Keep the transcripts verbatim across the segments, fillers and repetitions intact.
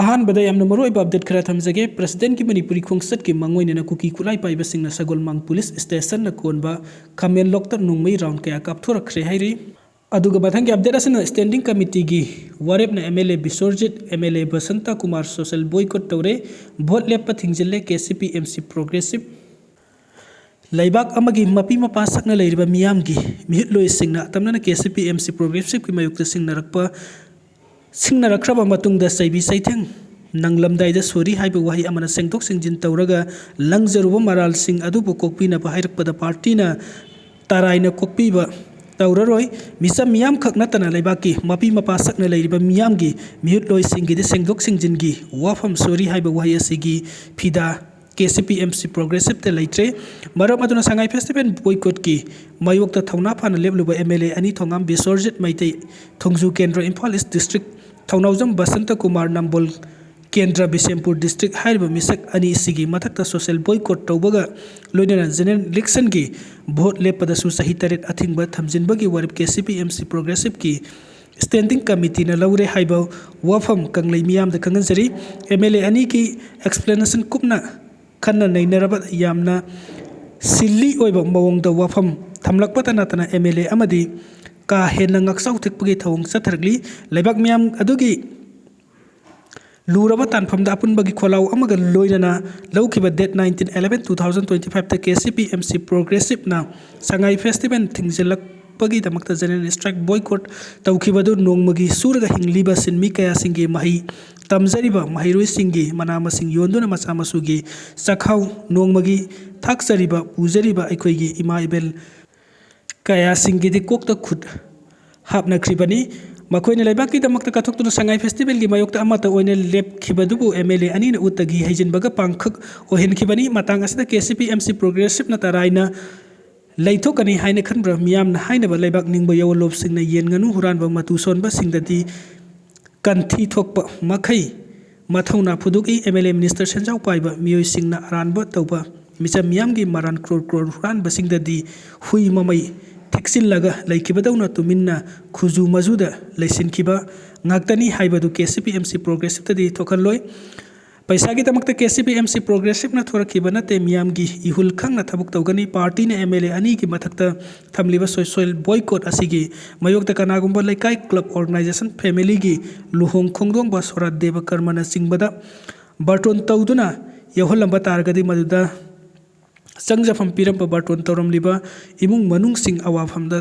ꯑꯍꯥꯟꯕꯗ ꯌꯥꯝꯅ ꯃꯔꯨꯑꯣꯏꯕ ꯑꯞꯗꯦꯠ ꯈꯔ ꯊꯝꯖꯒꯦ꯫ ꯄ꯭ꯔꯁꯤꯗꯦꯟꯒꯤ ꯃꯅꯤꯄꯨꯔꯤ ꯈꯣꯡꯆꯠꯀꯤ ꯃꯥꯡꯑꯣꯏꯅꯅ ꯀꯨꯀꯤ ꯈꯨꯠꯂꯥꯏ ꯄꯥꯏꯕꯁꯤꯡꯅ ꯁꯒꯣꯜꯃꯥꯡ ꯄꯨꯂꯤꯁ ꯁ꯭ꯇꯦꯁꯟꯅ ꯀꯣꯟꯕ ꯈꯥꯃꯦꯟꯂꯣꯛꯇ ꯅꯣꯡꯃꯩ ꯔꯥꯎꯟ ꯀꯌꯥ ꯀꯥꯞꯊꯣꯔꯛꯈ꯭ꯔꯦ ꯍꯥꯏꯔꯤ꯫ ꯑꯗꯨꯒ ꯃꯊꯪꯒꯤ ꯑꯞꯗꯦꯠ ꯑꯁꯤꯅ ꯁ꯭ꯇꯦꯟꯗꯤꯡ ꯀꯃꯤꯇꯤꯒꯤ ꯋꯥꯔꯦꯞꯅ M L A Biswajit, M L A Basanta Kumar social boycott ꯇꯧꯔꯦ, ꯚꯣꯠ ꯂꯦꯞꯄ ꯊꯤꯡꯖꯤꯜꯂꯦ K C P M C progressive. ꯂꯩꯕꯥꯛ ꯑꯃꯒꯤ ꯃꯄꯤ ꯃꯄꯥ ꯁꯛꯅ ꯂꯩꯔꯤꯕ ꯃꯤꯌꯥꯝꯒꯤ ꯃꯤꯍꯨꯠꯂꯣꯏꯁꯤꯡꯅ ꯑꯇꯝꯅꯅ K C P M C ꯄ꯭ꯔꯣꯒ꯭ꯔꯦꯁꯤꯞꯀꯤ ꯃꯥꯌꯣꯛꯇ ꯁꯤꯡꯅꯔꯛꯄ ꯁꯤꯡꯅꯔꯛꯈ꯭ꯔꯕ ꯃꯇꯨꯡꯗ ꯆꯩꯕꯤ ꯆꯩꯊꯦꯡ ꯅꯪꯂꯝꯗꯥꯏꯗ ꯁꯣꯔꯤ ꯍꯥꯏꯕ ꯋꯥꯍꯩ ꯑꯃꯅ ꯁꯦꯡꯗꯣꯛ ꯁꯦꯡꯖꯤꯟ ꯇꯧꯔꯒ ꯂꯪꯖꯔꯨꯕ ꯃꯔꯥꯜꯁꯤꯡ ꯑꯗꯨꯕꯨ ꯀꯣꯛꯄꯤꯅꯕ ꯍꯥꯏꯔꯛꯄꯗ ꯄꯥꯔꯇꯤꯅ ꯇꯔꯥꯏꯅ ꯀꯣꯛꯄꯤꯕ ꯇꯧꯔꯔꯣꯏ꯫ ꯃꯤꯆꯝ ꯃꯤꯌꯥꯝꯈꯛ ꯅꯠꯇꯅ ꯂꯩꯕꯥꯛꯀꯤ ꯃꯄꯤ ꯃꯄꯥ ꯁꯛꯅ ꯂꯩꯔꯤꯕ ꯃꯤꯌꯥꯝꯒꯤ ꯃꯤꯍꯨꯠꯂꯣꯏꯁꯤꯡꯒꯤꯗꯤ ꯁꯦꯡꯗꯣꯛ ꯁꯦꯡꯖꯤꯟꯒꯤ ꯋꯥꯐꯝ ꯁꯣꯔꯤ ꯍꯥꯏꯕ ꯋꯥꯍꯩ ꯑꯁꯤꯒꯤ ꯐꯤꯗꯥ K C P M C ꯄ꯭ꯔꯣꯒ꯭ꯔꯦꯁꯤꯞꯇ ꯂꯩꯇ꯭ꯔꯦ꯫ ꯃꯔꯝ ꯑꯗꯨꯅ ꯁꯉꯥꯏ ꯐꯦꯁꯇꯤꯚꯦꯜ ꯕꯣꯏꯀꯣꯠꯀꯤ ꯃꯥꯌꯣꯛꯇ ꯊꯧꯅꯥ ꯐꯅ ꯂꯦꯞꯂꯨꯕ ꯑꯦꯝ ꯑꯦꯜ ꯑꯦ ꯑꯅꯤ ꯊꯣꯉꯥꯝ ꯕꯤꯁ꯭ꯋꯔꯖꯤꯠ ꯃꯩꯇꯩ, ꯊꯣꯡꯖꯨ ꯀꯦꯟꯗ꯭ꯔ, ꯏꯝꯐꯥꯜ ꯏꯁ ꯗꯤꯁꯇ꯭ꯔꯤꯛ, ꯊꯧꯅꯥꯎꯖꯝ ꯕꯁꯟꯇ ꯀꯨꯃꯥꯔ ꯅꯝꯕꯣꯜ ꯀꯦꯟꯗ꯭ꯔ, ꯕꯤꯁꯦꯝꯄꯨꯔ ꯗꯤꯁꯇ꯭ꯔꯤꯛ ꯍꯥꯏꯔꯤꯕ ꯃꯤꯁꯛ ꯑꯅꯤ ꯑꯁꯤꯒꯤ ꯃꯊꯛꯇ ꯁꯣꯁꯦꯜ ꯕꯣꯏꯀꯣꯠ ꯇꯧꯕꯒ ꯂꯣꯏꯅꯅ ꯖꯦꯅꯔꯦꯜ ꯏꯂꯦꯛꯁꯟꯒꯤ ꯚꯣꯠ ꯂꯦꯞꯄꯗꯁꯨ ꯆꯍꯤ ꯇꯔꯦꯠ ꯑꯊꯤꯡꯕ ꯊꯝꯖꯤꯟꯕꯒꯤ ꯋꯥꯔꯦꯞ K C P M C ꯄ꯭ꯔꯣꯒ꯭ꯔꯦꯁꯤꯞꯀꯤ standing ꯀꯃꯤꯇꯤꯅ ꯂꯧꯔꯦ ꯍꯥꯏꯕ ꯋꯥꯐꯝ ꯀꯪꯂꯩ ꯃꯤꯌꯥꯝꯗ ꯈꯪꯍꯟꯖꯔꯤ꯫ ꯑꯦꯝ ꯑꯦꯜ ꯑꯦ ꯑꯅꯤꯒꯤ ꯑꯦꯛꯁꯄ꯭ꯂꯦꯅꯦꯁꯟ ꯀꯨꯞꯅ ꯈꯟꯅ ꯅꯩꯅꯔꯕ ꯌꯥꯝꯅ ꯁꯤꯜꯂꯤ ꯑꯣꯏꯕ ꯃꯑꯣꯡꯗ ꯋꯥꯐꯝ ꯊꯝꯂꯛꯄꯇ ꯅꯠꯇꯅ ꯑꯦꯝ ꯑꯦꯜ ꯑꯦ ꯑꯃꯗꯤ ꯀꯥ ꯍꯦꯟꯅ ꯉꯥꯛꯆꯥꯎ ꯊꯦꯛꯄꯒꯤ ꯊꯧꯑꯣꯡ ꯆꯠꯊꯔꯛꯂꯤ꯫ ꯂꯩꯕꯥꯛ ꯃꯤꯌꯥꯝ ꯑꯗꯨꯒꯤ ꯂꯨꯔꯕ ꯇꯥꯟꯐꯝꯗ ꯑꯄꯨꯟꯕꯒꯤ ꯈꯣꯜꯂꯥꯎ ꯑꯃꯒ ꯂꯣꯏꯅꯅ ꯂꯧꯈꯤꯕ date nineteen eleven two thousand twenty five ꯇ K C P M C ꯄ꯭ꯔꯣꯒ꯭ꯔꯦꯁꯤꯞꯅ ꯁꯉꯥꯏ ꯐꯦꯁꯇꯤꯚꯦꯜ ꯊꯤꯡꯖꯤꯜꯂꯛꯄꯒꯤꯗꯃꯛꯇ ꯖꯦꯅꯔꯦꯜ ꯏꯁꯇ꯭ꯔꯥꯏꯛ ꯕꯣꯏꯀꯣꯠ ꯇꯧꯈꯤꯕꯗꯨ ꯅꯣꯡꯃꯒꯤ ꯁꯨꯔꯒ ꯍꯤꯡꯂꯤꯕ ꯁꯤꯟꯃꯤ ꯀꯌꯥꯁꯤꯡꯒꯤ ꯃꯍꯩ ꯇꯝꯖꯔꯤꯕ ꯃꯍꯩꯔꯣꯏꯁꯤꯡꯒꯤ ꯃꯅꯥ ꯃꯁꯤꯡ ꯌꯣꯟꯗꯨꯅ ꯃꯆꯥ ꯃꯁꯨꯒꯤ ꯆꯥꯛꯈꯥꯎ ꯅꯣꯡꯃꯒꯤ ꯊꯥꯛꯆꯔꯤꯕ ꯄꯨꯖꯔꯤꯕ ꯑꯩꯈꯣꯏꯒꯤ ꯏꯃꯥ ꯏꯕꯦꯜ ꯀꯌꯥꯁꯤꯡꯒꯤꯗꯤ ꯀꯣꯛꯇ ꯈꯨꯠ ꯍꯥꯞꯅꯈ꯭ꯔꯤꯕꯅꯤ꯫ ꯃꯈꯣꯏꯅ ꯂꯩꯕꯥꯛꯀꯤꯗꯃꯛꯇ ꯀꯠꯊꯣꯛꯇꯨꯅ ꯁꯉꯥꯏ ꯐꯦꯁꯇꯤꯚꯦꯜꯒꯤ ꯃꯥꯌꯣꯛꯇ ꯑꯃꯠꯇ ꯑꯣꯏꯅ ꯂꯦꯞꯈꯤꯕꯗꯨꯕꯨ ꯑꯦꯝ ꯑꯦꯜ ꯑꯦ ꯑꯅꯤꯅ ꯎꯠꯇꯒꯤ ꯍꯩꯖꯤꯟꯕꯒ ꯄꯥꯡꯈꯛ ꯑꯣꯏꯍꯟꯈꯤꯕꯅꯤ꯫ ꯃꯇꯥꯡ ꯑꯁꯤꯗ K C P M C ꯄ꯭ꯔꯣꯒ꯭ꯔꯦꯁꯤꯞꯅ ꯇꯔꯥꯏꯅ ꯂꯩꯊꯣꯛꯀꯅꯤ ꯍꯥꯏꯅ ꯈꯟꯕ꯭ꯔꯥ? ꯃꯤꯌꯥꯝꯅ ꯍꯥꯏꯅꯕ ꯂꯩꯕꯥꯛ ꯅꯤꯡꯕ ꯌꯥꯑꯣꯟꯂꯣꯞꯁꯤꯡꯅ ꯌꯦꯟ ꯉꯥꯅꯨ ꯍꯨꯔꯥꯟꯕ ꯃꯇꯨ ꯁꯣꯟꯕꯁꯤꯡꯗꯗꯤ ꯀꯟꯊꯤ ꯊꯣꯛꯄ ꯃꯈꯩ ꯃꯊꯧꯅꯥ ꯐꯨꯗꯣꯛꯏ꯫ ꯑꯦꯝ ꯑꯦꯜ ꯑꯦ ꯃꯤꯅꯤꯁꯇꯔ ꯁꯦꯟꯖꯥꯎ ꯄꯥꯏꯕ ꯃꯤꯑꯣꯏꯁꯤꯡꯅ ꯑꯔꯥꯟꯕ ꯇꯧꯕ ꯃꯤꯆꯝ ꯃꯤꯌꯥꯝꯒꯤ ꯃꯔꯥꯟ ꯀ꯭ꯔꯣꯔ ꯀ꯭ꯔꯣꯔ ꯍꯨꯔꯥꯟꯕꯁꯤꯡꯗꯗꯤ ꯍꯨꯏ ꯃꯃꯩ ꯊꯦꯛꯆꯤꯜꯂꯒ ꯂꯩꯈꯤꯕꯗꯧꯅ ꯇꯨꯃꯤꯟꯅ ꯈꯨꯖꯨ ꯃꯖꯨꯗ ꯂꯩꯁꯤꯟꯈꯤꯕ ꯉꯥꯛꯇꯅꯤ ꯍꯥꯏꯕꯗꯨ K C P M C ꯄ꯭ꯔꯣꯒ꯭ꯔꯦꯁꯤꯞꯇꯗꯤ ꯊꯣꯛꯍꯜꯂꯣꯏ꯫ ꯄꯩꯁꯥꯒꯤꯗꯃꯛꯇ K C P M C ꯄ꯭ꯔꯣꯒ꯭ꯔꯦꯁꯤꯞꯅ ꯊꯣꯔꯛꯈꯤꯕ ꯅꯠꯇꯦ, ꯃꯤꯌꯥꯝꯒꯤ ꯏꯍꯨꯜ ꯈꯪꯅ ꯊꯕꯛ ꯇꯧꯒꯅꯤ꯫ ꯄꯥꯔꯇꯤꯅ ꯑꯦꯝ ꯑꯦꯜ ꯑꯦ ꯑꯅꯤꯒꯤ ꯃꯊꯛꯇ ꯊꯝꯂꯤꯕ ꯁꯣꯁꯤꯌꯦꯜ ꯕꯣꯏꯀꯣꯠ ꯑꯁꯤꯒꯤ ꯃꯥꯌꯣꯛꯇ ꯀꯅꯥꯒꯨꯝꯕ ꯂꯩꯀꯥꯏ, ꯀ꯭ꯂꯕ, ꯑꯣꯔꯒꯅꯥꯏꯖꯦꯁꯟ, ꯐꯦꯃꯤꯂꯤꯒꯤ ꯂꯨꯍꯣꯡ ꯈꯣꯡꯗꯣꯡꯕ, ꯁꯣꯔꯥꯠ ꯗꯦꯕ ꯀꯔꯃꯅꯆꯤꯡꯕꯗ ꯕꯥꯔꯇꯣꯟ ꯇꯧꯗꯨꯅ ꯌꯥꯎꯍꯜꯂꯝꯕ ꯇꯥꯔꯒꯗꯤ, ꯃꯗꯨꯗ ꯆꯪꯖꯐꯝ ꯄꯤꯔꯝꯕ ꯕꯥꯔꯇꯣꯟ ꯇꯧꯔꯝꯂꯤꯕ ꯏꯃꯨꯡ ꯃꯅꯨꯡꯁꯤꯡ ꯑꯋꯥꯐꯝꯗ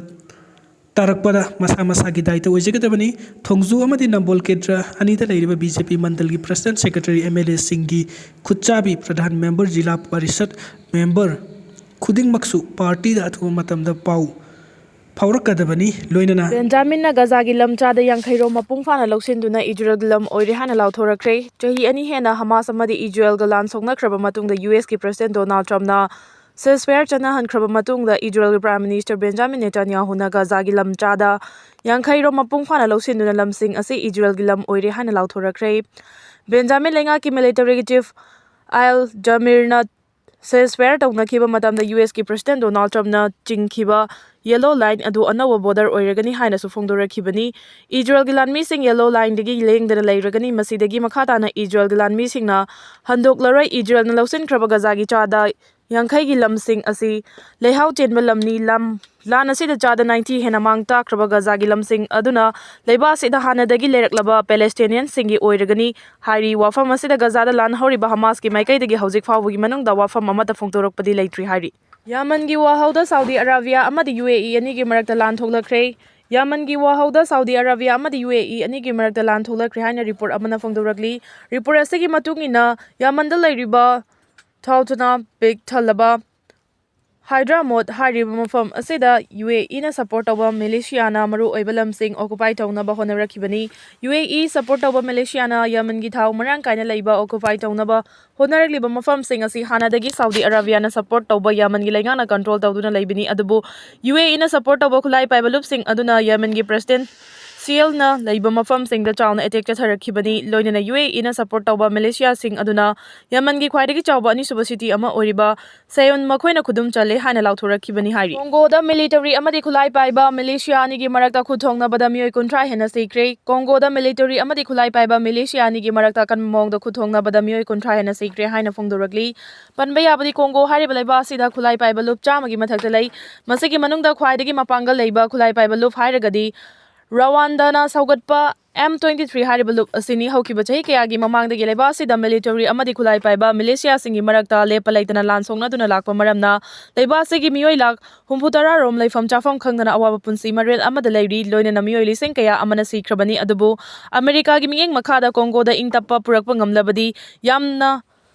ꯇꯥꯔꯛꯄꯗ ꯃꯁꯥ ꯃꯁꯥꯒꯤ ꯗꯥꯏꯇ ꯑꯣꯏꯖꯒꯗꯕꯅꯤ꯫ ꯊꯣꯡꯖꯨ ꯑꯃꯗꯤ ꯅꯝꯕꯣꯜ ꯀꯦꯟꯗ꯭ꯔ ꯑꯅꯤꯗ ꯂꯩꯔꯤꯕ ꯕꯤ ꯖꯦ ꯄꯤ ꯃꯟꯗꯜꯒꯤ ꯄ꯭ꯔꯁꯤꯗꯦꯟꯠ, ꯁꯦꯀ꯭ꯔꯦꯇꯔꯤ, ꯑꯦꯝ ꯑꯦꯜ ꯑꯦꯁꯤꯡꯒꯤ ꯈꯨꯠꯆꯥꯕꯤ, ꯄ꯭ꯔꯙꯥꯟ, ꯃꯦꯝꯕꯔ, ꯖꯤꯂꯥ ꯄꯔꯤꯁꯠ ꯃꯦꯝꯕꯔ ꯈꯨꯗꯤꯡꯃꯛꯁꯨ ꯄꯥꯔꯇꯤꯗ ꯑꯊꯨꯕ ꯃꯇꯝꯗ ꯄꯥꯎ ꯐꯥꯎꯔꯛꯀꯗꯕꯅꯤ꯫ ꯂꯣꯏꯅꯅ ꯕꯦꯟꯖꯥꯃꯤꯟꯅ ꯒꯖꯥꯒꯤ ꯂꯝ ꯆꯥꯗ ꯌꯥꯡꯈꯩꯔꯣꯝ ꯃꯄꯨꯡ ꯐꯥꯅ ꯂꯧꯁꯤꯟꯗꯨꯅ ꯏꯖꯔꯦꯜꯒꯤ ꯂꯝ ꯑꯣꯏꯔꯦ ꯍꯥꯏꯅ ꯂꯥꯎꯊꯣꯔꯛꯈ꯭ꯔꯦ꯫ ꯆꯍꯤ ꯑꯅꯤ ꯍꯦꯟꯅ ꯍꯃꯥꯁ ꯑꯃꯗꯤ ꯏꯖꯔꯦꯜꯒ ꯂꯥꯟ ꯁꯣꯛꯅꯈ꯭ꯔꯕ ꯃꯇꯨꯡꯗ ꯌꯨ ꯑꯦꯁꯀꯤ ꯄ꯭ꯔꯁꯤꯗꯦꯟꯠ ꯗꯣꯅꯥꯜꯗ ꯇ꯭ꯔꯝꯞꯅ ceasefire ꯆꯠꯅꯍꯟꯈ꯭ꯔꯕ ꯃꯇꯨꯡꯗ ꯏꯖꯔꯦꯜꯒꯤ ꯄ꯭ꯔꯥꯏꯝ ꯃꯤꯅꯤꯁꯇꯔ ꯕꯦꯟꯖꯥꯃꯤꯟ ꯅꯦꯇꯥꯟꯌꯥꯍꯨꯅ ꯒꯖꯥꯒꯤ ꯂꯝ ꯆꯥꯗ ꯌꯥꯡꯈꯩꯔꯣꯝ ꯃꯄꯨꯡ ꯐꯥꯅ ꯂꯧꯁꯤꯟꯗꯨꯅ ꯂꯝꯁꯤꯡ ꯑꯁꯤ ꯏꯖꯔꯦꯜꯒꯤ ꯂꯝ ꯑꯣꯏꯔꯦ ꯍꯥꯏꯅ ꯂꯥꯎꯊꯣꯔꯛꯈ꯭ꯔꯦ꯫ ꯕꯦꯟꯖꯥꯃꯤꯟ ꯂꯩꯉꯥꯛꯀꯤ ꯃꯤꯂꯤꯇꯔꯤꯒꯤ ꯆꯤꯐ ꯑꯥꯏꯜ ꯖꯃꯤꯔꯅ ceasefire ꯇꯧꯅꯈꯤꯕ ꯃꯇꯝꯗ ꯌꯨ ꯑꯦꯁꯀꯤ ꯄ꯭ꯔꯁꯤꯗꯦꯟꯠ ꯗꯣꯅꯥꯜꯗ ꯇ꯭ꯔꯝꯞꯅ ꯆꯤꯡꯈꯤꯕ ꯌꯦꯜꯂꯣ ꯂꯥꯏꯟ ꯑꯗꯨ ꯑꯅꯧꯕ ꯕꯣꯔꯗꯔ ꯑꯣꯏꯔꯒꯅꯤ ꯍꯥꯏꯅꯁꯨ ꯐꯣꯡꯗꯣꯔꯛꯈꯤꯕꯅꯤ꯫ ꯏꯖꯔꯦꯜꯒꯤ ꯂꯥꯟꯃꯤꯁꯤꯡ ꯌꯦꯜꯂꯣ ꯂꯥꯏꯟꯗꯒꯤ ꯂꯦꯡꯗꯅ ꯂꯩꯔꯒꯅꯤ꯫ ꯃꯁꯤꯗꯒꯤ ꯃꯈꯥ ꯇꯥꯅ ꯏꯖꯔꯦꯜꯒꯤ ꯂꯥꯟꯃꯤꯁꯤꯡꯅ ꯍꯟꯗꯣꯛꯂꯔꯣꯏ꯫ ꯏꯖꯔꯦꯜꯅ ꯂꯧꯁꯤꯟꯈ꯭ꯔꯕ ꯒꯖꯥꯒꯤ ꯆꯥꯗ ꯌꯥꯡꯈꯩꯒꯤ ꯂꯝꯁꯤꯡ ꯑꯁꯤ ꯂꯩꯍꯥꯎ ꯆꯦꯟꯕ ꯂꯝꯅꯤ꯫ ꯂꯝ, ꯂꯥꯟ ꯑꯁꯤꯗ ꯆꯥꯗ ꯅꯥꯏꯟꯇꯤ ꯍꯦꯟꯅ ꯃꯥꯡ ꯇꯥꯛꯈ꯭ꯔꯕ ꯒꯖꯥꯒꯤ ꯂꯝꯁꯤꯡ ꯑꯗꯨꯅ ꯂꯩꯕꯥꯛ ꯑꯁꯤꯗ ꯍꯥꯟꯅꯗꯒꯤ ꯂꯩꯔꯛꯂꯕ ꯄꯦꯂꯦꯁꯇꯤꯅꯤꯌꯟꯁꯤꯡꯒꯤ ꯑꯣꯏꯔꯒꯅꯤ ꯍꯥꯏꯔꯤ꯫ ꯋꯥꯐꯝ ꯑꯁꯤꯗ ꯒꯖꯥꯗ ꯂꯥꯟ ꯍꯧꯔꯤꯕ ꯍꯃꯥꯁꯀꯤ ꯃꯥꯏꯀꯩꯗꯒꯤ ꯍꯧꯖꯤꯛ ꯐꯥꯎꯕꯒꯤ ꯃꯅꯨꯡꯗ ꯋꯥꯐꯝ ꯑꯃꯠꯇ ꯐꯣꯡꯗꯣꯔꯛꯄꯗꯤ ꯂꯩꯇ꯭ꯔꯤ ꯍꯥꯏꯔꯤ꯫ ꯌꯥꯃꯟꯒꯤ ꯋꯥꯍꯧꯗ ꯁꯥꯎꯗꯤ ꯑꯔꯥꯕꯤꯌꯥ ꯑꯃꯗꯤ ꯌꯨ ꯑꯦ ꯏ ꯑꯅꯤꯒꯤ ꯃꯔꯛꯇ ꯂꯥꯟ ꯊꯣꯛꯂꯛꯈ꯭ꯔꯦ꯫ ꯌꯥꯃꯟꯒꯤ ꯋꯥꯍꯧꯗ ꯁꯥꯎꯗꯤ ꯑꯔꯥꯕꯤꯌꯥ ꯑꯃꯗꯤ ꯌꯨ ꯑꯦ ꯏ ꯑꯅꯤꯒꯤ ꯃꯔꯛꯇ ꯂꯥꯟ ꯊꯣꯛꯂꯛꯈ꯭ꯔꯦ ꯍꯥꯏꯅ ꯔꯤꯄꯣꯔꯠ ꯑꯃꯅ ꯐꯣꯡꯗꯣꯔꯛꯂꯤ꯫ ꯔꯤꯄꯣꯔꯠ ꯑꯁꯤꯒꯤ ꯃꯇꯨꯡ ꯏꯟꯅ, ꯌꯥꯃꯟꯗ ꯂꯩꯔꯤꯕ ꯊꯥꯎꯊꯅꯥ ꯄꯤꯛ ꯊꯜꯂꯕ ꯍꯥꯏꯗ꯭ꯔꯥꯃꯣꯠ ꯍꯥꯏꯔꯤꯕ ꯃꯐꯝ ꯑꯁꯤꯗ ꯌꯨ ꯑꯦ ꯏꯅ ꯁꯄꯣꯔꯠ ꯇꯧꯕ ꯃꯤꯂꯤꯁꯤꯌꯥꯅ ꯃꯔꯨꯑꯣꯏꯕ ꯂꯝꯁꯤꯡ ꯑꯣꯀꯨꯄꯥꯏ ꯇꯧꯅꯕ ꯍꯣꯠꯅꯔꯛꯈꯤꯕꯅꯤ꯫ ꯌꯨ ꯑꯦ ꯏ ꯁꯄꯣꯔꯠ ꯇꯧꯕ ꯃꯤꯂꯤꯁꯤꯌꯥꯅ ꯌꯥꯃꯟꯒꯤ ꯊꯥꯎ ꯃꯔꯥꯡ ꯀꯥꯏꯅ ꯂꯩꯕ ꯑꯣꯀꯨꯄꯥꯏ ꯇꯧꯅꯕ ꯍꯣꯠꯅꯔꯛꯂꯤꯕ ꯃꯐꯝꯁꯤꯡ ꯑꯁꯤ ꯍꯥꯟꯅꯗꯒꯤ ꯁꯥꯎꯗꯤ ꯑꯔꯥꯕꯤꯌꯥꯅ ꯁꯄꯣꯔꯠ ꯇꯧꯕ ꯌꯥꯃꯟꯒꯤ ꯂꯩꯉꯥꯛꯅ ꯀꯟꯇ꯭ꯔꯣꯜ ꯇꯧꯗꯨꯅ ꯂꯩꯕꯅꯤ꯫ ꯑꯗꯨꯕꯨ ꯌꯨ ꯑꯦ ꯏꯅ ꯁꯄꯣꯔꯠ ꯇꯧꯕ ꯈꯨꯠꯂꯥꯏ ꯄꯥꯏꯕ ꯂꯨꯞꯁꯤꯡ ꯑꯗꯨꯅ ꯌꯥꯃꯟꯒꯤ ꯄ꯭ꯔꯁꯤꯗꯦꯟꯠ ꯍꯣꯁꯇꯦꯜꯅ ꯂꯩꯕ ꯃꯐꯝꯁꯤꯡꯗ ꯆꯥꯎꯅ ꯑꯦꯇꯦꯛ ꯆꯠꯊꯔꯛꯈꯤꯕꯅꯤ꯫ ꯂꯣꯏꯅꯅ ꯌꯨ ꯑꯦ ꯏꯅ ꯁꯄꯣꯔꯠ ꯇꯧꯕ ꯃꯤꯂꯤꯁꯤꯌꯥꯁꯤꯡ ꯑꯗꯨꯅ ꯌꯃꯟꯒꯤ ꯈ꯭ꯋꯥꯏꯗꯒꯤ ꯆꯥꯎꯕ ꯑꯅꯤꯁꯨꯕ ꯁꯤꯇꯤ ꯑꯃ ꯑꯣꯏꯔꯤꯕ ꯁꯦꯌꯨꯟ ꯃꯈꯣꯏꯅ ꯈꯨꯗꯨꯝ ꯆꯜꯂꯦ ꯍꯥꯏꯅ ꯂꯥꯎꯊꯣꯔꯛꯈꯤꯕꯅꯤ ꯍꯥꯏꯔꯤ꯫ ꯀꯣꯡꯒꯣꯗ ꯃꯤꯂꯤꯇꯔꯤ ꯑꯃꯗꯤ ꯈꯨꯠꯂꯥꯏ ꯄꯥꯏꯕ ꯃꯤꯂꯤꯁꯤꯌꯥ ꯑꯅꯤꯒꯤ ꯃꯔꯛꯇ ꯈꯨꯠ ꯊꯣꯛꯅꯕꯗ ꯃꯤꯑꯣꯏ ꯀꯨꯟꯊ꯭ꯔꯥ ꯍꯦꯟꯅ ꯁꯤꯈ꯭ꯔꯦ꯫ ꯀꯣꯡꯒꯣꯗ ꯃꯤꯂꯤꯇꯔꯤ ꯑꯃꯗꯤ ꯈꯨꯠꯂꯥꯏ ꯄꯥꯏꯕ ꯃꯤꯂꯤꯁꯤꯌꯥ ꯑꯅꯤꯒꯤ ꯃꯔꯛꯇ ꯑꯀꯟꯕ ꯃꯑꯣꯡꯗ ꯈꯨꯠ ꯊꯣꯛꯅꯕꯗ ꯃꯤꯑꯣꯏ ꯀꯨꯟꯊ꯭ꯔꯥ ꯍꯦꯟꯅ ꯁꯤꯈ꯭ꯔꯦ ꯍꯥꯏꯅ ꯐꯣꯡꯗꯣꯔꯛꯂꯤ꯫ ꯄꯟꯕ ꯌꯥꯕꯗꯤ ꯀꯣꯡꯒꯣ ꯍꯥꯏꯔꯤꯕ ꯂꯩꯕꯥꯛ ꯑꯁꯤꯗ ꯈꯨꯠꯂꯥꯏ ꯄꯥꯏꯕ ꯂꯨꯞ ꯆꯥꯝꯃꯒꯤ ꯃꯊꯛꯇ ꯂꯩ꯫ ꯃꯁꯤꯒꯤ ꯃꯅꯨꯡꯗ ꯈ꯭ꯋꯥꯏꯗꯒꯤ ꯃꯄꯥꯡꯒꯜ ꯂꯩꯕ ꯈꯨꯠꯂꯥꯏ ꯄꯥꯏꯕ ꯂꯨꯞ ꯍꯥꯏꯔꯒꯗꯤ ꯔꯋꯥꯟꯗꯅ ꯁꯧꯒꯠꯄ ꯑꯦꯝ ꯇ꯭ꯋꯦꯟꯇꯤ ꯊ꯭ꯔꯤ ꯍꯥꯏꯔꯤꯕ ꯂꯨꯞ ꯑꯁꯤꯅꯤ꯫ ꯍꯧꯈꯤꯕ ꯆꯍꯤ ꯀꯌꯥꯒꯤ ꯃꯃꯥꯡꯗꯒꯤ ꯂꯩꯕꯥꯛ ꯑꯁꯤꯗ ꯃꯤꯂꯤꯇꯔꯤ ꯑꯃꯗꯤ ꯈꯨꯠꯂꯥꯏ ꯄꯥꯏꯕ ꯃꯤꯂꯤꯁꯤꯌꯥꯁꯤꯡꯒꯤ ꯃꯔꯛꯇ ꯂꯦꯞꯄ ꯂꯩꯇꯅ ꯂꯥꯟ ꯁꯣꯛꯅꯗꯨꯅ ꯂꯥꯛꯄ ꯃꯔꯝꯅ ꯂꯩꯕꯥꯛ ꯑꯁꯤꯒꯤ ꯃꯤꯑꯣꯏ ꯂꯥꯈ ꯍꯨꯝꯐꯨ ꯇꯔꯥ ꯔꯣꯝ ꯂꯩꯐꯝ ꯆꯥꯐꯝ ꯈꯪꯗꯅ ꯑꯋꯥꯕ ꯄꯨꯟꯁꯤ ꯃꯔꯦꯜ ꯑꯃꯗ ꯂꯩꯔꯤ꯫ ꯂꯣꯏꯅꯅ ꯃꯤꯑꯣꯏ ꯂꯤꯁꯤꯡ ꯀꯌꯥ ꯑꯃꯅ ꯁꯤꯈ꯭ꯔꯕꯅꯤ꯫ ꯑꯗꯨꯕꯨ ꯑꯃꯦꯔꯤꯀꯥꯒꯤ ꯃꯤꯠꯌꯦꯡ ꯃꯈꯥꯗ ꯀꯣꯡꯒꯣꯗ ꯏꯪ ꯇꯞꯄ ꯄꯨꯔꯛꯄ ꯉꯝꯂꯕꯗꯤ ꯌꯥꯝꯅ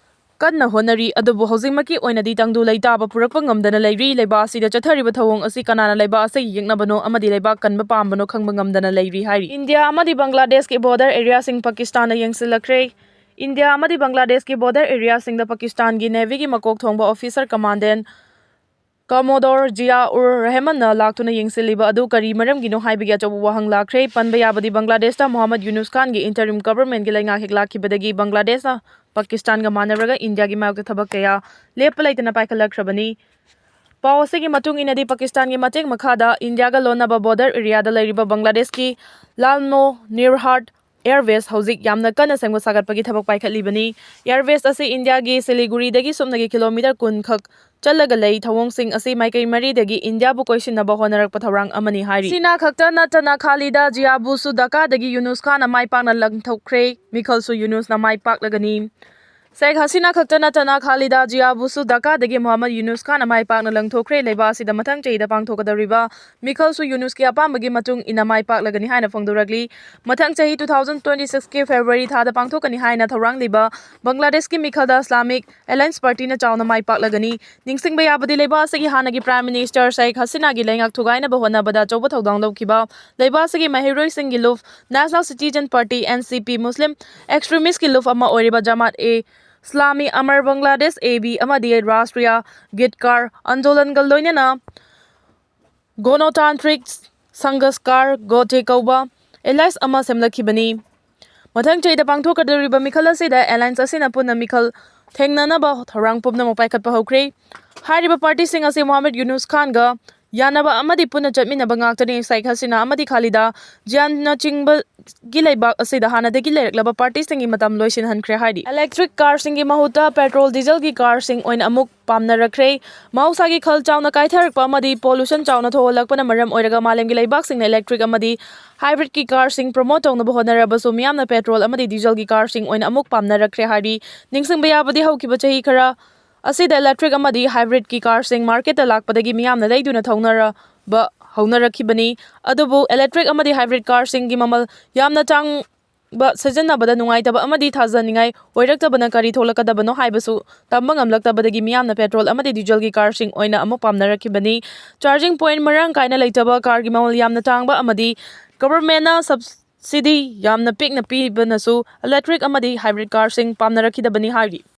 ꯀꯟꯅ ꯍꯣꯠꯅꯔꯤ, ꯑꯗꯨꯕꯨ ꯍꯧꯖꯤꯛꯃꯛꯀꯤ ꯑꯣꯏꯅꯗꯤ ꯇꯪꯗꯨ ꯂꯩꯇꯥꯕ ꯄꯨꯔꯛꯄ ꯉꯝꯗꯅ ꯂꯩꯔꯤ꯫ ꯂꯩꯕꯥꯛ ꯑꯁꯤꯗ ꯆꯠꯊꯔꯤꯕ ꯊꯧꯑꯣꯡ ꯑꯁꯤ ꯀꯅꯥꯅ ꯂꯩꯕꯥꯛ ꯑꯁꯤꯒꯤ ꯌꯦꯛꯅꯕꯅꯣ ꯑꯃꯗꯤ ꯂꯩꯕꯥꯛ ꯀꯟꯕ ꯄꯥꯝꯕꯅꯣ ꯈꯪꯕ ꯉꯝꯗꯅ ꯂꯩꯔꯤ ꯍꯥꯏꯔꯤ꯫ ꯏꯟꯗꯤꯌꯥ ꯑꯃꯗꯤ ꯕꯪꯒ꯭ꯂꯥꯗꯦꯁꯀꯤ ꯕꯣꯔꯗꯔ ꯑꯦꯔꯤꯌꯥꯁꯤꯡ ꯄꯥꯀꯤꯁꯇꯥꯟꯅ ꯌꯦꯡꯁꯤꯜꯂꯛꯈ꯭ꯔꯦ꯫ ꯏꯟꯗꯤꯌꯥ ꯑꯃꯗꯤ ꯕꯪꯒ꯭ꯂꯥꯗꯦꯁꯀꯤ ꯕꯣꯔꯗꯔ ꯑꯦꯔꯤꯌꯥꯁꯤꯡꯗ ꯄꯥꯀꯤꯁꯇꯥꯟꯒꯤ ꯅꯦꯚꯤꯒꯤ ꯃꯀꯣꯛ ꯊꯣꯡꯕ ꯑꯣꯐꯤꯁꯔ ꯀꯃꯥꯟꯗꯦꯟ ꯀꯃꯣꯗꯣꯔ ꯖꯤꯌꯥ ꯎꯔ ꯔꯍꯃꯟꯅ ꯂꯥꯛꯇꯨꯅ ꯌꯦꯡꯁꯤꯜꯂꯤꯕ ꯑꯗꯨ ꯀꯔꯤ ꯃꯔꯝꯒꯤꯅꯣ ꯍꯥꯏꯕꯒꯤ ꯑꯆꯧꯕ ꯋꯥꯍꯪ ꯂꯥꯛꯈ꯭ꯔꯦ꯫ ꯄꯟꯕ ꯌꯥꯕꯗꯤ ꯕꯪꯒ꯭ꯂꯥꯗꯦꯁꯇ ꯃꯣꯍꯝꯃꯗ ꯌꯨꯅꯨꯁ ꯈꯥꯟꯒꯤ ꯏꯟꯇꯔꯤꯝ ꯒꯚꯔꯟꯃꯦꯟꯠꯀꯤ ꯂꯩꯉꯥꯛ ꯍꯦꯛ ꯂꯥꯛꯈꯤꯕꯗꯒꯤ ꯕꯪꯒ꯭ꯂꯥꯗꯦꯁꯅ ꯄꯥꯀꯤꯁꯇꯥꯟꯒ ꯃꯥꯟꯅꯔꯒ ꯏꯟꯗꯤꯌꯥꯒꯤ ꯃꯥꯌꯣꯛꯇ ꯊꯕꯛ ꯀꯌꯥ ꯂꯦꯞꯄ ꯂꯩꯇꯅ ꯄꯥꯏꯈꯠꯂꯛꯈ꯭ꯔꯕꯅꯤ꯫ ꯄꯥꯎ ꯑꯁꯤꯒꯤ ꯃꯇꯨꯡ ꯏꯟꯅꯗꯤ ꯄꯥꯀꯤꯁꯇꯥꯟꯒꯤ ꯃꯇꯦꯡ ꯃꯈꯥꯗ ꯏꯟꯗꯤꯌꯥꯒ ꯂꯣꯟꯅꯕ ꯕꯣꯔꯗꯔ ꯑꯦꯔꯤꯌꯥꯗ ꯂꯩꯔꯤꯕ ꯕꯪꯒ꯭ꯂꯥꯗꯦꯁꯀꯤ ꯂꯥꯜꯃꯣ ꯅꯤꯔꯍꯥꯠ ꯑꯦꯌꯔꯕꯦꯁ ꯍꯧꯖꯤꯛ ꯌꯥꯝꯅ ꯀꯟꯅ ꯁꯦꯝꯒꯠ ꯁꯥꯒꯠꯄꯒꯤ ꯊꯕꯛ ꯄꯥꯏꯈꯠꯂꯤꯕꯅꯤ꯫ ꯑꯦꯌꯔꯕꯦꯁ ꯑꯁꯤ ꯏꯟꯗꯤꯌꯥꯒꯤ ꯁꯤꯂꯤꯒꯨꯔꯤꯗꯒꯤ ꯁꯨꯞꯅꯒꯤ ꯀꯤꯂꯣꯃꯤꯇꯔ ꯀꯨꯟ ꯈꯛ ꯆꯠꯂꯒ ꯂꯩ꯫ ꯊꯧꯑꯣꯡꯁꯤꯡ ꯑꯁꯤ ꯃꯥꯏꯀꯩ ꯃꯔꯤꯗꯒꯤ ꯏꯟꯗꯤꯌꯥꯕꯨ ꯀꯣꯏꯁꯤꯟꯅꯕ ꯍꯣꯠꯅꯔꯛꯄ ꯊꯧꯔꯥꯡ ꯑꯃꯅꯤ ꯍꯥꯏꯔꯤ꯫ ꯁꯤꯅꯥ ꯈꯛꯇ ꯅꯠꯇꯅ ꯈꯥꯂꯤꯗꯥ ꯖꯤꯌꯥꯕꯨꯁꯨ ꯙꯥꯀꯥꯗꯒꯤ ꯌꯨꯅꯨꯁ ꯈꯥꯟꯅ ꯃꯥꯏ ꯄꯥꯛꯅ ꯂꯪꯊꯣꯛꯈ꯭ꯔꯦ꯫ ꯃꯤꯈꯜꯁꯨ ꯌꯨꯅꯨꯁꯅ ꯃꯥꯏ ꯄꯥꯛꯂꯒꯅꯤ꯫ ꯁꯦꯈ ꯍꯁꯤꯅꯥ ꯈꯛꯇ ꯅꯠꯇꯅ ꯈꯥꯂꯤꯗꯥ ꯖꯤꯌꯥꯕꯨꯁꯨ ꯙꯥꯀꯥꯗꯒꯤ ꯃꯣꯍꯝꯃꯗ ꯌꯨꯅꯨꯁ ꯈꯥꯟꯅ ꯃꯥꯏ ꯄꯥꯛꯅ ꯂꯪꯊꯣꯛꯈ꯭ꯔꯦ꯫ ꯂꯩꯕꯥꯛ ꯑꯁꯤꯗ ꯃꯊꯪ ꯆꯍꯤꯗ ꯄꯥꯡꯊꯣꯛꯀꯗꯧꯔꯤꯕ ꯃꯤꯈꯜꯁꯨ ꯌꯨꯅꯨꯁꯀꯤ ꯑꯄꯥꯝꯕꯒꯤ ꯃꯇꯨꯡ ꯏꯟꯅ ꯃꯥꯏ ꯄꯥꯛꯂꯒꯅꯤ ꯍꯥꯏꯅ ꯐꯣꯡꯗꯣꯔꯛꯂꯤ꯫ ꯃꯊꯪ ꯆꯍꯤ two thousand twenty six ꯀꯤ ꯐꯦꯕ꯭ꯔꯨꯋꯥꯔꯤ ꯊꯥꯗ ꯄꯥꯡꯊꯣꯛꯀꯅꯤ ꯍꯥꯏꯅ ꯊꯧꯔꯥꯡꯂꯤꯕ ꯕꯪꯒ꯭ꯂꯥꯗꯦꯁꯀꯤ ꯃꯤꯈꯜꯗ ꯏꯁꯂꯥꯃꯤꯛ ꯑꯦꯂꯥꯏꯟꯁ ꯄꯥꯔꯇꯤꯅ ꯆꯥꯎꯅ ꯃꯥꯏ ꯄꯥꯛꯂꯒꯅꯤ꯫ ꯅꯤꯡꯁꯤꯡꯕ ꯌꯥꯕꯗꯤ ꯂꯩꯕꯥꯛ ꯑꯁꯤꯒꯤ ꯍꯥꯟꯅꯒꯤ ꯄ꯭ꯔꯥꯏꯝ ꯃꯤꯅꯤꯁꯇꯔ ꯁꯦꯈ ꯍꯁꯤꯅꯥꯒꯤ ꯂꯩꯉꯥꯛ ꯊꯨꯒꯥꯏꯅꯕ ꯍꯣꯠꯅꯕꯗ ꯑꯆꯧꯕ ꯊꯧꯗꯥꯡ ꯂꯧꯈꯤꯕ ꯂꯩꯕꯥꯛ ꯑꯁꯤꯒꯤ ꯃꯍꯩꯔꯣꯏꯁꯤꯡꯒꯤ ꯂꯨꯞ national citizen party, N C P, ꯃꯨꯁꯂꯤꯝ ꯑꯦꯛꯁꯇ꯭ꯔꯤꯃꯤꯁꯀꯤ ꯂꯨꯞ ꯑꯃ ꯑꯣꯏꯔꯤꯕ ꯖꯃꯥꯠ ꯑꯦ ꯏꯁꯂꯥꯃꯤ ꯑꯃꯔ ꯕꯪꯒ꯭ꯂꯥꯗꯦꯁ, A B, ꯑꯃꯗꯤ ꯔꯥꯁꯇ꯭ꯔꯤꯌꯥ ꯒꯤꯠꯀꯥꯔ ꯑꯟꯗꯣꯂꯟꯒ ꯂꯣꯏꯅꯅ ꯒꯣꯅꯣꯇꯥꯟꯇ꯭ꯔꯤꯛ ꯁꯪꯒꯁꯀꯥꯔ ꯒꯣꯇꯦ ꯀꯧꯕ ꯑꯦꯂꯥꯏꯟꯁ ꯑꯃ ꯁꯦꯝꯂꯛꯈꯤꯕꯅꯤ꯫ ꯃꯊꯪ ꯆꯍꯤꯗ ꯄꯥꯡꯊꯣꯛꯀꯗꯧꯔꯤꯕ ꯃꯤꯈꯜ ꯑꯁꯤꯗ ꯑꯦꯂꯥꯏꯟꯁ ꯑꯁꯤꯅ ꯄꯨꯟꯅ ꯃꯤꯈꯜ ꯊꯦꯡꯅꯅꯕ ꯊꯧꯔꯥꯡ ꯄꯨꯝꯅꯃꯛ ꯄꯥꯏꯈꯠꯄ ꯍꯧꯈ꯭ꯔꯦ꯫ ꯍꯥꯏꯔꯤꯕ ꯄꯥꯔꯇꯤꯁꯤꯡ ꯑꯁꯤ ꯃꯣꯍꯥꯃꯗ ꯌꯨꯅꯨꯁ ꯈꯥꯟꯒ ꯌꯥꯅꯕ ꯑꯃꯗꯤ ꯄꯨꯟꯅ ꯆꯠꯃꯤꯟꯅꯕ ꯉꯥꯛꯇꯅꯤ꯫ ꯁꯦꯈ ꯍꯁꯤꯅꯥ ꯑꯃꯗꯤ ꯈꯥꯂꯤꯗꯥ ꯖꯤꯌꯥꯟꯅꯆꯤꯡꯕꯒꯤ ꯂꯩꯕꯥꯛ ꯑꯁꯤꯗ ꯍꯥꯟꯅꯗꯒꯤ ꯂꯩꯔꯛꯂꯕ ꯄꯥꯔꯇꯤꯁꯤꯡꯒꯤ ꯃꯇꯝ ꯂꯣꯏꯁꯤꯟꯍꯟꯈ꯭ꯔꯦ ꯍꯥꯏꯔꯤ꯫ ꯏꯂꯦꯛꯇ꯭ꯔꯤꯛ ꯀꯥꯔꯁꯤꯡꯒꯤ ꯃꯍꯨꯠꯇ ꯄꯦꯇ꯭ꯔꯣꯜ ꯗꯤꯖꯜꯒꯤ ꯀꯥꯔꯁꯤꯡ ꯑꯣꯏꯅ ꯑꯃꯨꯛ ꯄꯥꯝꯅꯔꯛꯈ꯭ꯔꯦ꯫ ꯃꯍꯧꯁꯥꯒꯤ ꯈꯜ ꯆꯥꯎꯅ ꯀꯥꯏꯊꯔꯛꯄ ꯑꯃꯗꯤ ꯄꯣꯂꯨꯁꯟ ꯆꯥꯎꯅ ꯊꯣꯛꯍꯜꯂꯛꯄꯅ ꯃꯔꯝ ꯑꯣꯏꯔꯒ ꯃꯥꯂꯦꯝꯒꯤ ꯂꯩꯕꯥꯛꯁꯤꯡꯅ ꯏꯂꯦꯛꯇ꯭ꯔꯤꯛ ꯑꯃꯗꯤ ꯍꯥꯏꯕ꯭ꯔꯤꯠꯀꯤ ꯀꯥꯔꯁꯤꯡ ꯄ꯭ꯔꯣꯃꯣꯠ ꯇꯧꯅꯕ ꯍꯣꯠꯅꯔꯕꯁꯨ ꯃꯤꯌꯥꯝꯅ ꯄꯦꯇ꯭ꯔꯣꯜ ꯑꯃꯗꯤ ꯗꯤꯖꯜꯒꯤ ꯀꯥꯔꯁꯤꯡ ꯑꯣꯏꯅ ꯑꯃꯨꯛ ꯄꯥꯝꯅꯔꯛꯈ꯭ꯔꯦ ꯍꯥꯏꯔꯤ꯫ ꯅꯤꯡꯁꯤꯡꯕ ꯌꯥꯕꯗꯤ ꯍꯧꯈꯤꯕ ꯆꯍꯤ ꯈꯔ ꯑꯁꯤꯗ ꯏꯂꯦꯛꯇ꯭ꯔꯤꯛ ꯑꯃꯗꯤ ꯍꯥꯏꯕ꯭ꯔꯤꯠꯀꯤ ꯀꯥꯔꯁꯤꯡ ꯃꯥꯔꯀꯦꯠꯇ ꯂꯥꯛꯄꯗꯒꯤ ꯃꯤꯌꯥꯝꯅ ꯂꯩꯗꯨꯅ ꯊꯧꯅꯔꯕ ꯍꯧꯅꯔꯛꯈꯤꯕꯅꯤ꯫ ꯑꯗꯨꯕꯨ ꯏꯂꯦꯛꯇ꯭ꯔꯤꯛ ꯑꯃꯗꯤ ꯍꯥꯏꯕ꯭ꯔꯤꯠ ꯀꯥꯔꯁꯤꯡꯒꯤ ꯃꯃꯜ ꯌꯥꯝꯅ ꯇꯥꯡꯕ, ꯁꯤꯖꯤꯟꯅꯕꯗ ꯅꯨꯡꯉꯥꯏꯇꯕ ꯑꯃꯗꯤ ꯊꯥꯖꯅꯤꯡꯉꯥꯏ ꯑꯣꯏꯔꯛꯇꯕꯅ ꯀꯔꯤ ꯊꯣꯛꯂꯛꯀꯗꯕꯅꯣ ꯍꯥꯏꯕꯁꯨ ꯇꯝꯕ ꯉꯝꯂꯛꯇꯕꯗꯒꯤ ꯃꯤꯌꯥꯝꯅ ꯄꯦꯇ꯭ꯔꯣꯜ ꯑꯃꯗꯤ ꯗꯤꯖꯜꯒꯤ ꯀꯥꯔꯁꯤꯡ ꯑꯣꯏꯅ ꯑꯃꯨꯛ ꯄꯥꯝꯅꯔꯛꯈꯤꯕꯅꯤ꯫ ꯆꯥꯔꯖꯤꯡ ꯄꯣꯏꯟꯠ ꯃꯔꯥꯡ ꯀꯥꯏꯅ ꯂꯩꯇꯕ, ꯀꯥꯔꯒꯤ ꯃꯃꯜ ꯌꯥꯝꯅ ꯇꯥꯡꯕ ꯑꯃꯗꯤ ꯒꯚꯔꯟꯃꯦꯟꯠꯅ ꯁꯕꯁꯤꯗꯤ ꯌꯥꯝꯅ ꯄꯤꯛꯅ ꯄꯤꯕꯅꯁꯨ ꯏꯂꯦꯛꯇ꯭ꯔꯤꯛ ꯑꯃꯗꯤ ꯍꯥꯏꯕ꯭ꯔꯤꯠ ꯀꯥꯔꯁꯤꯡ ꯄꯥꯝꯅꯔꯛꯈꯤꯗꯕꯅꯤ ꯍꯥꯏꯔꯤ꯫